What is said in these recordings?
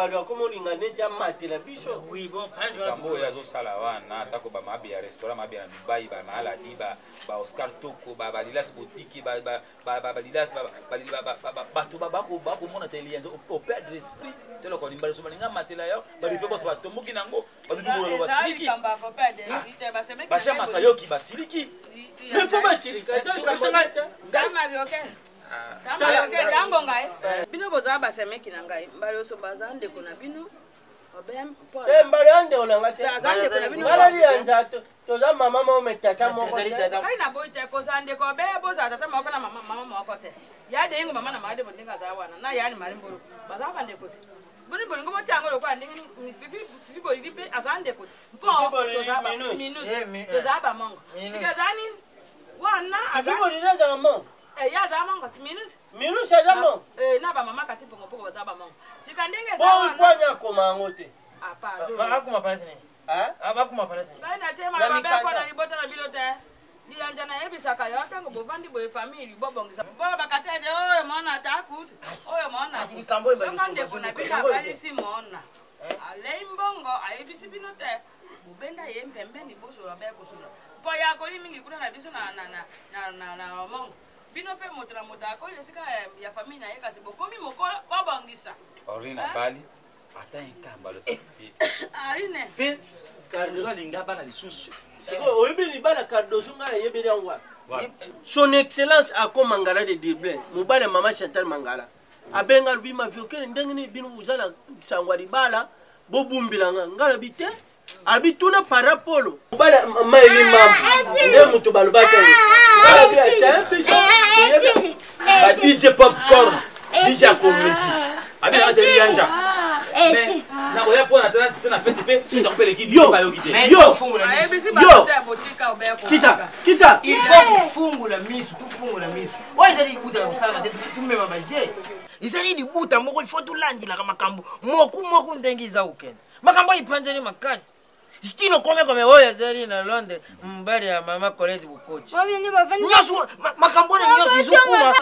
Mbalo akoma olinga neti amatela biso. Oui, bon, Likambo oyo azosala wana, atako ba mabe ya restaurant, mabe na Dubai, ba maladi, ba ba Oscar Toko, ba ba Lilas Boutique, ba ba ba ba Lilas, ba ba ba ba bato ba bako bako mona tele yanzo au perdre esprit telo ko limbala so balinga matela yo ba rive boso batomboki nango bato bolo basiliki basha masayoki basiliki Mais faut basilika. Tango ngai bino bozala basemeki na ngai, mbala oso baza ndeko na bino. Te, mbala ya ndeko na ngai te. Aza ndeko na bino. Mbala ya nzato toza mama moko me tata moko te. Ngai na boyi te kozala ndeko be bozala tata moko na mama mama moko te. Ya dengo mama na mama de ndenge azala wana na yani mari mbolo bazala bandeko te. Boni bolingo botia yango lokola ndenge fifi fifi bolili mpe azala ndeko te. Mpo tozala ba minus tozala bamongo. Sika ezala nini wana? Fifi bolili azala mongo. Eh, ye azala mongo ti minus. Minus aza mongo. Eh, na bamama kati pongopoko baza bamongo. Sika ndenge eza wana. Pwani akoma yango te. Ah, pardon. Akoma palasi nini? Bakoma palasi nini? Ngai natema na mabe mpo na libota na bino te. Liyanja nayebisaka yo ntango bovandi boye famille bobongisa bolobaka te ete oyo mona atakutu oyo mona soka ndeko na bino abalisi mona alei mbongo ayebisi bino te, bobenda ye mpembeni bosola be kosola mpo ya akoli mingi kuna na biso na mongo. Bino mpe moto na moto akoli esika ya famille na ye, kasi bokomi mokolo bobongisa. Orline abali ata enkamba te. Arine mpe Cardozo alinga bana lisusu. Sikoyo oyebi libala Cardozo, ngai nayebeli yango wapi? Son Excellence Ako Mangala de Dirblin, mobali ya mama Chantal Mangala, abenga alobi: "Maviokele, ndenge nini bino boza na sango ya libala bobumbila nga?" Ngai nabi te. Abi tuna parapolo mobali ya mama Eli Mambu nde moto balobaki yango. Ba DJ Popcorn, DJ akomisi abinaka te liyanja, mais nakoya mpo na tala sise na fete mpe nakopeleki Yo. bayoki te. Yo. Ayebisi Yo. bato te botika obe. Kita kita. Il faut kofungula miso, tofungula miso. Oyo ezali libuta ya kosalaka te, tumema bazie. Ezali libuta moko, il faut tolandelaka makambo moku moku ndenge eza kokende. Makambo oyo epanzani makasi. Stino kome kome oyo azali na Londres, mobali ya mama Colette Bukoti. Nyonso makambo wana nyonso ezokuma.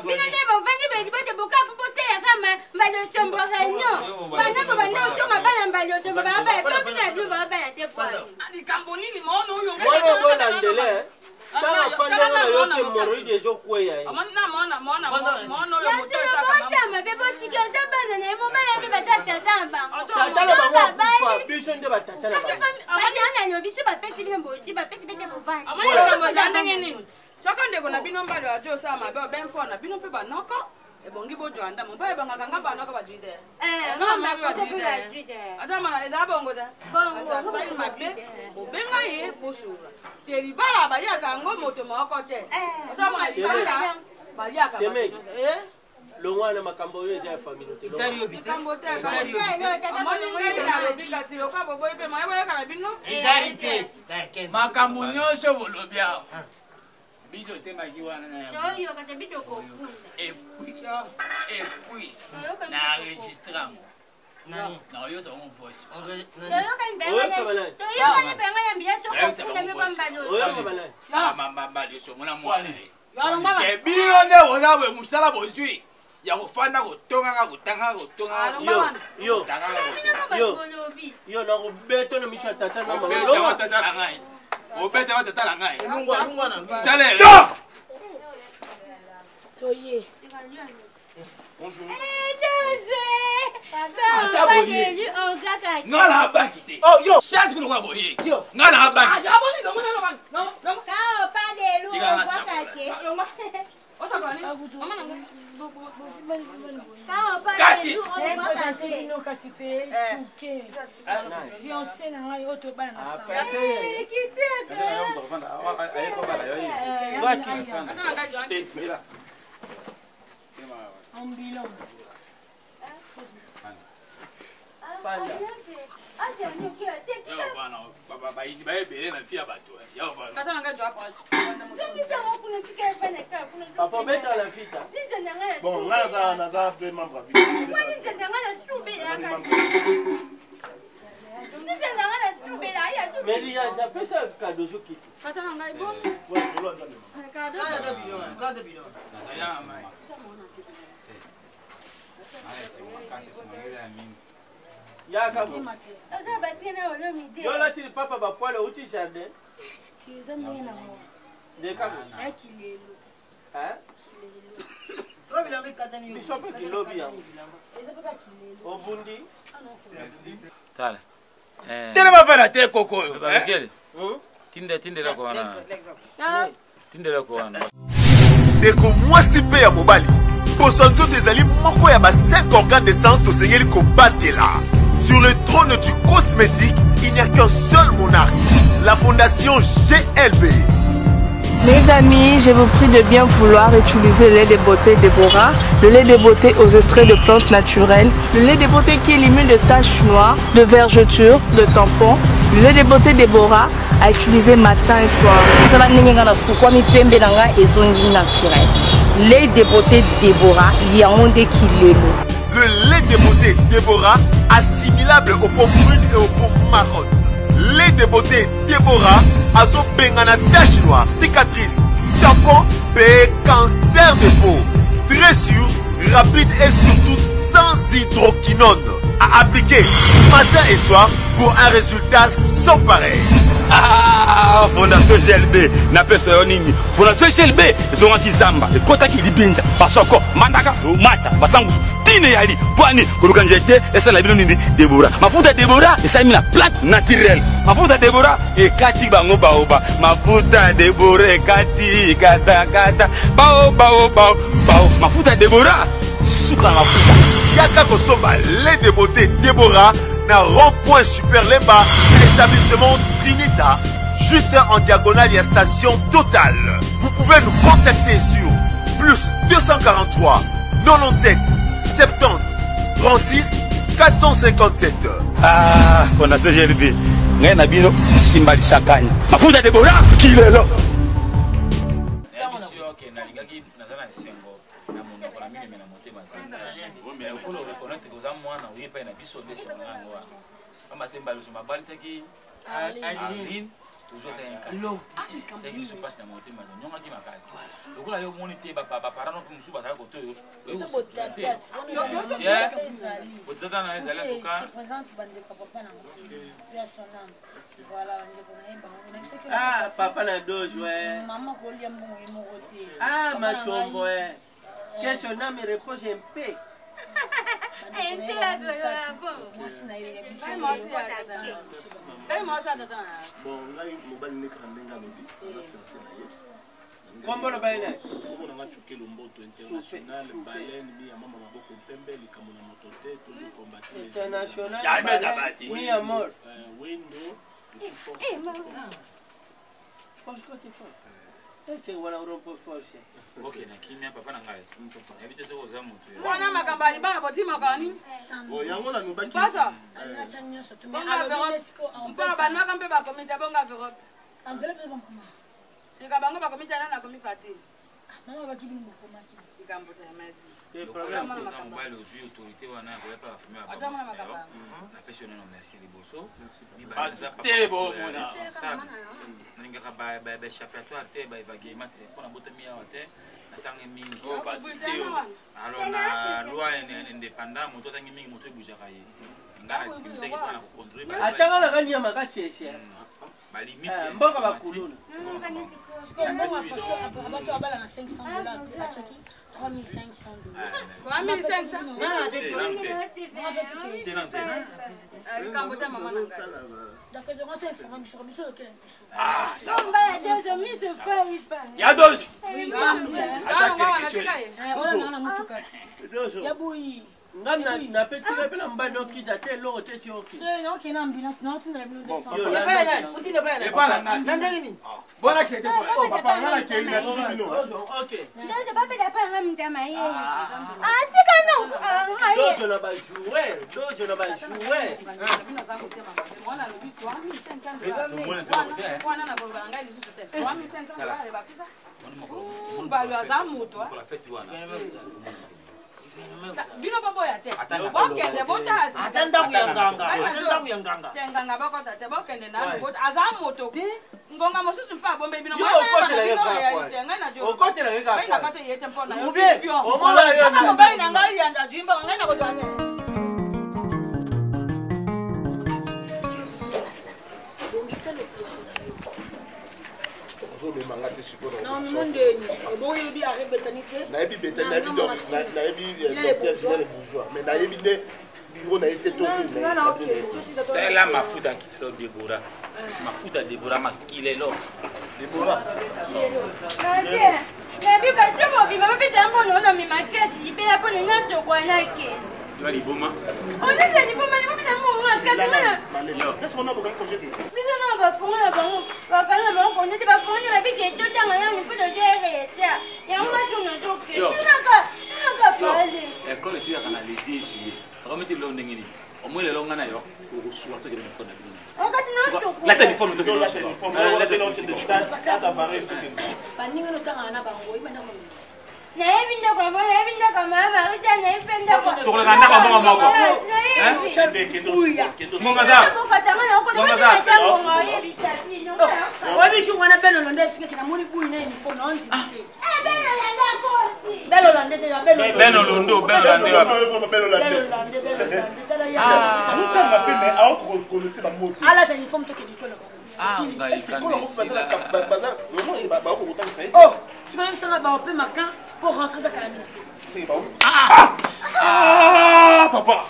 Bino nde bovandi beli bote bokapu botelaka mbalotombo réunion banda bo banda otoma bana mbalotombo babaya to bino ya bino babaya te pwani. Likambo nini maono oyo? Mwana okolandele ntango afandi yango nayoki hémorroïde ezokweya ye. Botama mpe botika eza bana na ye mobali mpe baza tata na bango. Tata na bango akufa, biso nde batata na bango. Kasi ana lobi so bapesi bino boti bapesi bete bovandi. Amoni likambo eza ndenge nini? Soki ndeko na bino mbali azi osala mabe obe mpona bino mpe banoko ebongi bojwa ndamo mpo ebongaka nga banoko bajui te. Ata eza bongo te, asali mabe bobenga ye bosola te. Libala baliaka yango moto moko te, otamona libala baliaka. Semeki. Longwa na makambo oyo eza ya famille te. Likambo te, amoni ngai nalobi, kasi lokola boboyi mpe moye boyoka na bino. Ezali te. Makambo nyonso bolobi awa, biso otemaki wana na yango. Toyoka te bito kofunda. Et puis na enregistre yango. Nani? Naoyosa bango voice. Toyokani mpenga ya mbila tokofunda mpe bambalo. Oyoka banani? Mbalioso ngona mwana ye. Ke bino nde boza boye, mosala bozwi ya kofanda kotongaka kotangaka kotongaka. Yo yo. Kotangaka kotonga. Yo. Bolobi. Yo nakobeta na miso ya tata na mama. Obetaka Longwa. tata na ngai, obetaka tata na ngai. Lungwa, lungwa na salere. Toye. Ata boye. Nga na abaki te. Oh, yo. Chance kulokola boye. Yo. Nga na abaki. Kasi. Présente bino kasi te tuke fiancé na ngai oyo tobala na sango. Zwaki. Ambulance. Panda. Bayebele na vie ya bato ya bana. Tata na ngai jwa pasi. Papa obeta na vita. Bon, nga naza mpe membre ya vie. Meli yanza apesa Kadozo kiti. Tata na ngai bon. Kanda bino. Makasi, esengo ya mingi. Yaka bo. Oza batie na olomide. Yo olati lipapa bapoile outi jardin. Eza ndenge nango. Ndeka bo. Ya kilelo. Hein? Soko bilamba ekatani yo. Biso mpe kilobi yango. Eza mpe ka kilelo. Obundi. Tala. Telema fana te koko oyo. Bakele. Tinda tindela ko wana. Tindela ko wana. Ndeko mwasi mpe ya mobali, poso ya nzoto ezali moko ya ba 5 organes de sens tosengeli kobatela. Sur le trône du cosmétique, il n'y a qu'un seul monarque, la fondation GLB. Mes amis, je vous prie de bien vouloir utiliser le lait de beauté Deborah, le lait de beauté aux extraits de plantes naturelles, le lait de beauté qui élimine de taches noires, de vergetures, de tampons, le lait de beauté Deborah à utiliser matin et soir. Tala ndenge nga nasukwami pembe na nga ezongi naturel. Lait de beauté Deborah, yango nde kilelo. Le lait de beauté Deborah, assimilable aux peaux brunes et aux peaux marronnes. Lait de beauté Deborah, azobengana tache noire, cicatrice, tampon pe cancer de peau. Très sûr, rapide et surtout sans hydroquinone. À appliquer matin et soir pour un résultat sans pareil. Ah, fondation GLB napesa yo nini? Fondation GLB ezongaki zamba, ekotaki libinja, basoko mandaka mata basangusu tine yali pwani koluka nzete esala bino nini? Debora, mafuta Debora esalemi na plante naturelle. Mafuta Debora ekati bango baoba, mafuta Debora ekati katakata bao bao bao bao, mafuta Debora suka na mafuta. Yaka kosomba lait de beauté Deborah na rond-point Super Lemba, établissement Trinita, juste en diagonale ya station Total. Vous pouvez nous contacter sur plus 243 97 70 36 457. Ah, fondation GLB ngai na bino simba lisakanya mafuta Debora kilelo. Nayebisi yo ke nalingaki naza na esengo na monoko na mineme na motema te, mais lokola oreconnaitre koza mwana oye epai na biso nde esengo na yango wana, pamba te mbala nsima abalisaki Arline, toujours ata esalaki biso mpasi na motema te, nyongaki makasi lokola yo omoni te baparent no mpe mosusu bazalaki kote oyo oye kosepela te botata na ezali antuka. Ah, papa na dojo eh. Ah, mashombo eh. Que son âme repose en paix. Bon, ngai mobali nde kaka ndenge alobi, aza fiancé na ye. Kombo loba ye nani? Kombo na nga Tchuke Lomboto international, baleine mi ya mama maboko mpembe, likambo na moto te, toujours combattre les International. Jamais abati. Oui, amor. Wendo et puis force. Eh, maman. Force côté force. Ese wana rompo force. Ok, na kimia papa na ngai nayebi te soki oza motu ya wana makambo ya libala botimaka nini? Bon, yango nalobaki. Mpasa mpona banwaka mpe bakomi te bonga verope sika bango bakomi te nani akomi fati likambo te, merci. Lokola oza mobali ozwi autorité wana ya koya pa bafamille ya Ata mwana babosi na yo, makambo. napesi yo nano merci liboso. Bato te bomona. Responsable nalingaka baéchappatoire te, baévaguement te, mpo nabotami awa te, natangi mingi. Oh, bato te oyo. Alors na loi indépendant, moto atangi mingi, moto ebougeaka ye, ngai na difficulté mpona kocontrole. Atanga na kanyama kacheshe. Balimite Eh, mboka bakuluna. Bato abala na 500 dollars te, atiaki 3500 dollars. 3500. Likambo te, mama na ngai. Donc ezonga to informe biso, biso okela biso. Ya dozo. Ata quelque chose. Oyo nanga na motuka ti ya boyi. Nga napetika mpe na mobali okita te, eloko te ti okita. Te, naokende ambulance, naotindela bino 200. Epai nani? Otinda epai nani? Epai na nani? Na ndenge nini? Bona kete. Oh, papa nga nakei, natiki bino. Ok. Ndozo bapeda pa nga mtama ye. Atika no nga ye. Dozo na bajoueur, dozo na bajoueur. Mwana alobi 3500 wana na koloba na ngai lisusu te, 3500 dollars ebakisa mbalo aza moto. Lokola fete wana. Bino boboya te, bokende botala. Ata ndako ya nganga, ata ndako ya nganga. Te, nganga bakota te, bokende na aza moto ngonga mosusu mpe abombeli bino. Yo okotela ye kaka kwa. Ngai na Okotela ye kaka ngai kwa. nakati ye te mpo na yo. Ube. Omona yo nani? Mobali na ngai yanda jimba ngai nakozwa te. Obomanga te sikoyo. Non, mais mondeni oboyebi arebetani te. Nayebi betani, nayebi nayebi docteur Julien le Bourgeois, mais nayebi nde bureau na ye te to. Sela mafuta kilelo Debora, mafuta Debora makilelo. Debora. Nabi bato bobima bapesa mbono na mema kesi libela mpo na natokwanake. Yo liboma. Oneza liboma liboma na mbongo makasi ngana. Biso na bafongo na bango bakana na bango konde te bafongo nde babiki etotanga nanu mpo tozoereta yango matuna toke tunaka tunaka pale. Ekole esilaka na le 2 juillet. Akomiti lelo ndenge nini? Omoi lelo nga na yo okosuka tokende na ekole na bino. Wakati na toko. Lata uniforme tokende na Baninga notangana na bango oyeba ndako. Nayebi ndako na bango, nayebi ndako ya mama Marita, nayebi mpe ndako. Tokolaka ndako ya moko moko. Oyebi jour wana belolo nde esikaki namoni bui na uniforme na ondimi te. Belolo nde te Belolo ndo belolo nde wapi? Belolo nde belolo nde tala ya. Azotanga mpe mais aokokonese bamoto. Alata uniforme tokende likolo. Bakokotangisa ye. Oh, tikoyebisanga baope makan mpo rentre eza kala mingi te. Ah, papa.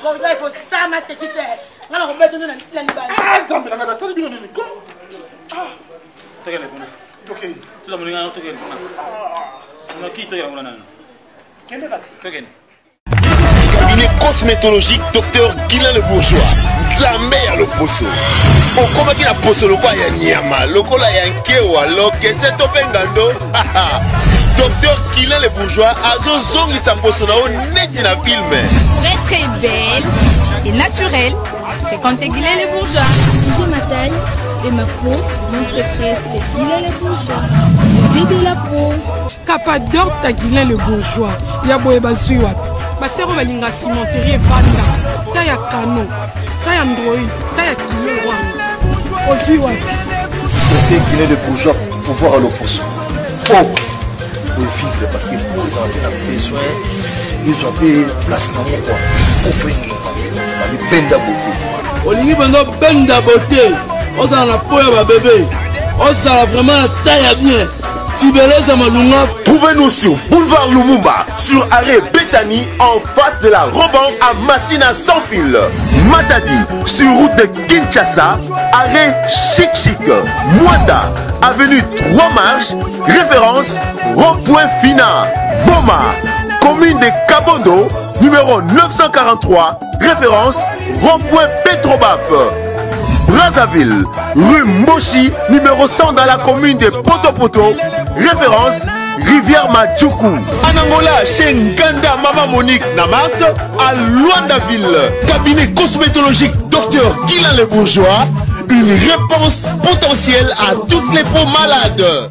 Corda il faut ça ma sécurité. Nga na kobeta ndo na libanda. Ah, Nzambe na nga nasali bino nini ko? Tokende kuna. Tokei. Tuza moninga tokende kuna. Noki tokende kuna nano. Kende kaka. Tokende. Cabinet cosmétologique Dr Guilain le Bourgeois. Nzambe ya loposo. Okomaki na poso lokola ya nyama, lokola ya nkewa, lokese to mpe ngando. Dr Guilain le Bourgeois azozongisa poso na yo neti na filme. Pour être belle et naturelle, fréquentez Guilain le Bourgeois. J'ai ma taille et ma peau, mon secret, c'est Guilain le Bourgeois. Beauté de la peau. Capador ta Guilain le Bourgeois ya boye bazwi wapi basero balinga cimenterie evanda ta ya kano ta ya ndroi ta ya kilo wana ozwi wapi. Docteur Guilain le Bourgeois, pouvoir à l'opposition. Po vivre parce que po ezala mpe na besoin ezwa mpe place nango kua ofenginga babibenda bote. Olingi mpenza obenda bote, ozala na po ya babebe, ozala vraiment na taille ya bien, tibeleza malunga. Trouvez-nous sur Boulevard Lumumba, sur arrêt Bethany, en face de la Roban à Massina sans fil. Matadi, sur route de Kinshasa, arrêt Chic Chic. Mwanda, avenue 3 Marches, référence rond-point Fina. Boma, commune de Kabondo, numéro 943, référence rond-point Petrobaf. Brazzaville, rue Moshi, numéro 100 dans la commune de Potopoto, référence Rivière Machuku. En Angola, chez Nganda Mama Monique Namart, à Luandaville, cabinet cosmétologique Docteur Guilain Le Bourgeois, une réponse potentielle à toutes les peaux malades.